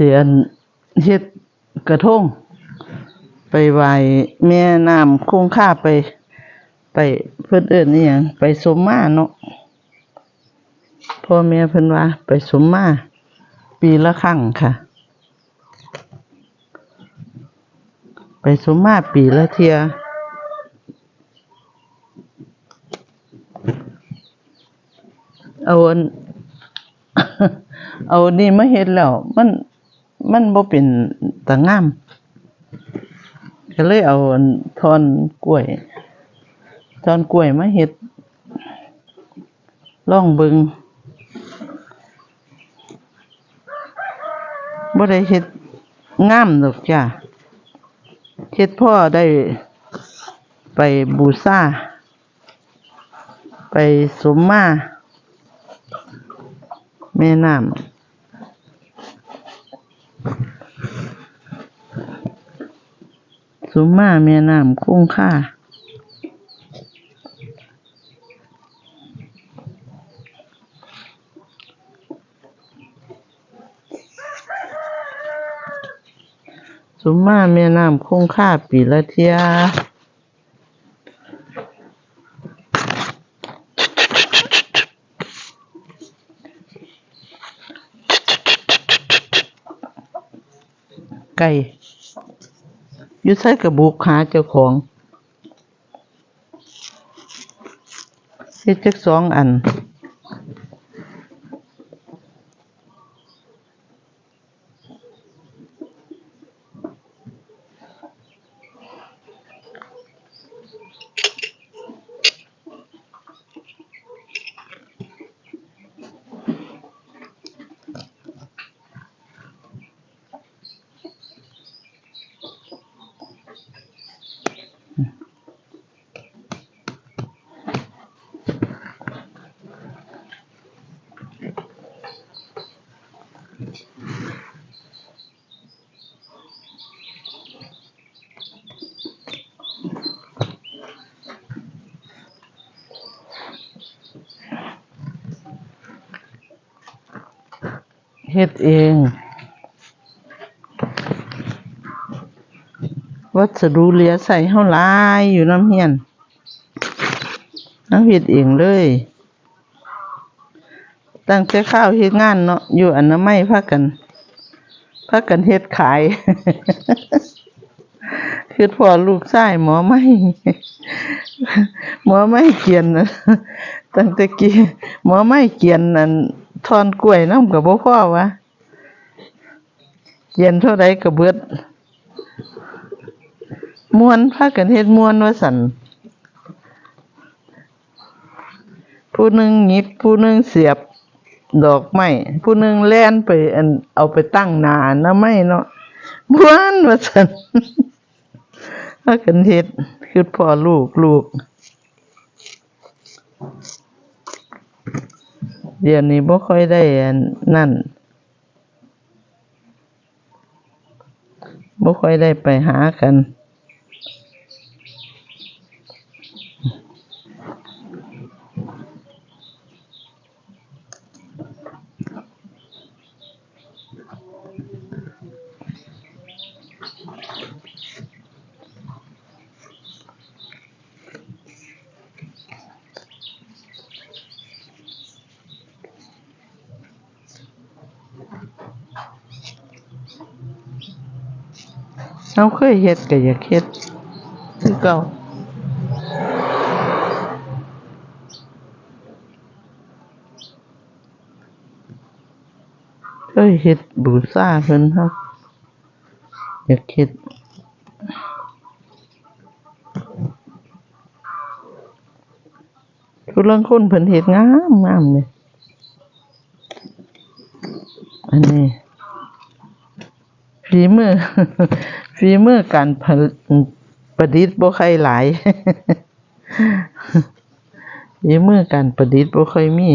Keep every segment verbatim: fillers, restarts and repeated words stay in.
สิอันเฮ็ดกระทง ไปไหว้แม่น้ำคงคา ไป ไป เพิ่นเอิ้นอิหยัง ไปสมมาเนาะ พ่อแม่เพิ่นว่าไปสมมา ปีละครั้งค่ะ ไปสมมาปีละเทื่อ เอาอัน เอาอันนี้มาเฮ็ดแล้ว มัน มันบ่เป็นตางาม ก็เลยเอาอันท่อนกล้วย ท่อนกล้วยมาเฮ็ด ลองเบิ่ง บ่ได้เฮ็ดงามดอกจ้า เฮ็ดพอได้ไปบูชา ไปสมมาแม่น้ำ สมมาแม่น้ำคงคา สมมาแม่น้ำคงคาปีละเทื่อ ไก่ อยู่ไสก็บุกหาเจ้าของ เฮ็ดจักสองอัน เฮ็ดเอง วัสดุเหลือใช้เฮาหลายอยู่นำเฮือน เฮาเฮ็ดเองเลย ตั้งแต่คราวเฮ็ดงานเนาะ อยู่อนามัยพากัน พากันเฮ็ดขาย คิดพ้อลูกชายหมอไม้ หมอไม้เกียนน่ะ ตั้งแต่กี้ หมอไม้เกียนนั่น ท่อนกล้วยนำก็บ่พอวะ เกียนเท่าใดก็เบิด ม่วน พากันเฮ็ดม่วนว่าซั่น ผู้หนึ่งหยิบ ผู้หนึ่งเสียบดอกไม้ ผู้หนึ่งแล่นไป อัน เอาไปตั้งหน้าอนามัยเนาะ ม่วนว่าซั่น พากันเฮ็ด คิดพ้อลูก ลูก เดี๋ยวนี้บ่ค่อยได้อันนั่น บ่ค่อยได้ไปหากัน เฮาเคยเฮ็ดก็อยากเฮ็ดคือเก่า เคยเฮ็ดบูชาเพิ่น เฮาอยากเฮ็ด ผู้ลางคนเพิ่นเฮ็ดงามงามเลย อันนี้ ฝีมือ ฝีมือการผลิต ประดิษฐ์บ่ค่อยหลาย ฝีมือการประดิษฐ์บ่ค่อยมี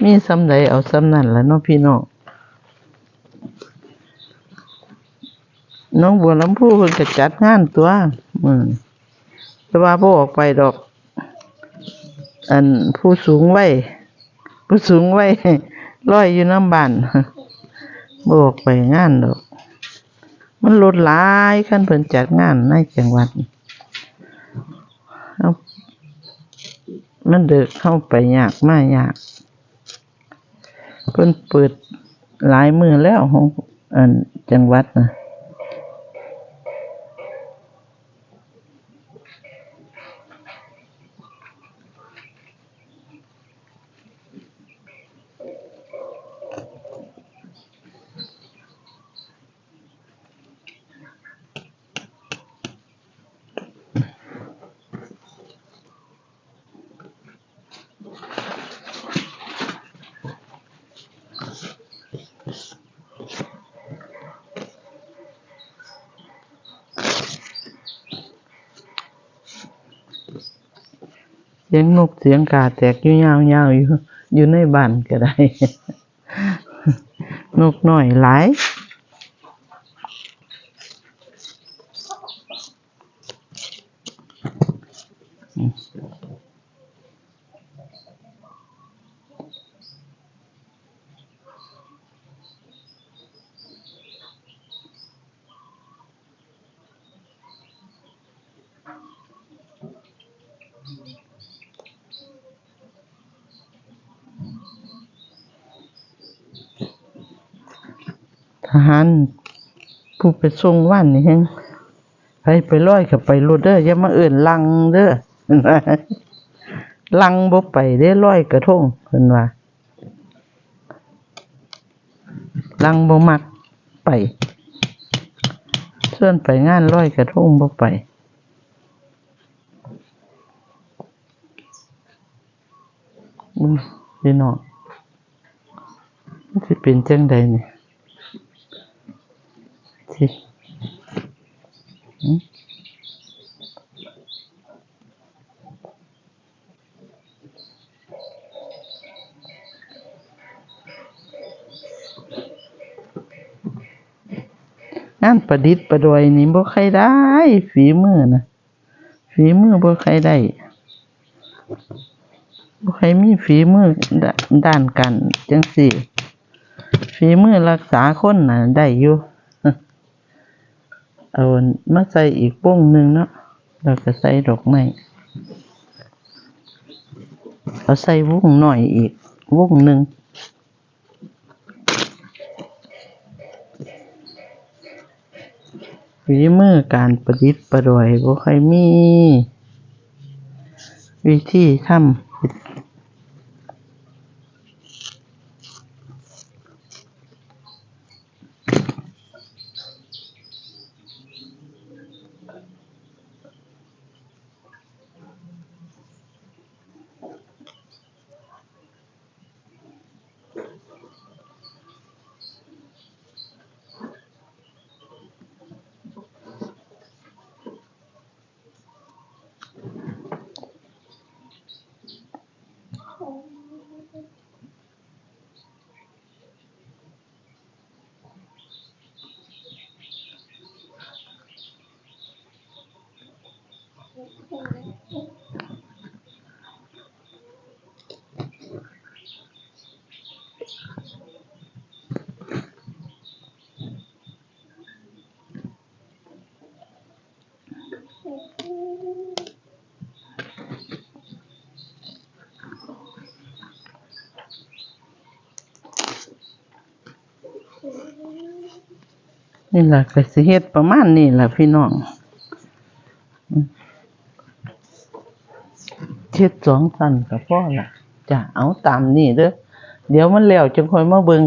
มีส่ำใดเอาส่ำนั้นล่ะเนาะพี่น้อง หนองบัวลำภูเพิ่นก็จัดงานตั๊ว อืม แต่ว่าบ่ออกไปดอก อันผู้สูงวัย ผู้สูงวัยลอยอยู่นำบ้าน บ่ออกไปงานดอก มันรถหลาย คันเพิ่นจัดงานในจังหวัด เฮา มันเดิก เฮาไปยากมายาก เพิ่นเปิดหลายมื้อแล้ว ของ อัน จังหวัดน่ะ เสียงนกเสียงกาแตกอยู่ยาวๆ อยู่ อยู่ในบ้านก็ได้ นกน้อยหลาย ทหารผู้ไปส่งวานนี่แฮง ไผไปลอยก็ไปโลดเด้อ อย่ามาเอิ้นหลั่งเด้อ หลั่งบ่ไปเด้ลอยกระทง เพิ่นว่า หลั่งบ่มักไป ชวนไปงานลอยกระทงบ่ไป อืม พี่น้อง มันสิเป็นจั่งใดนี่ สิ อืม งานประดิษฐ์ประดอยนี่บ่ค่อยได้ ฝีมือน่ะ ฝีมือบ่ค่อยได้ บ่ค่อยมีฝีมือด้า- ด้านการจั่งซี้ ฝีมือรักษาคนน่ะได้อยู่ เอามาใส่อีกวงหนึ่งเนาะ แล้วก็ใส่ดอกไม้ เอาใส่วงน้อยอีกวงหนึ่ง ฝีมือการประดิษฐ์ประดอยบ่ค่อยมี วิธีทำ นี่ล่ะ ก็สิเฮ็ดประมาณนี้ล่ะพี่น้อง เฮ็ดสองชั้นก็พอล่ะจ้ะ เอาตามนี้เด้อ เดี๋ยวมันแล้วจั่งค่อยมาเบิ่ง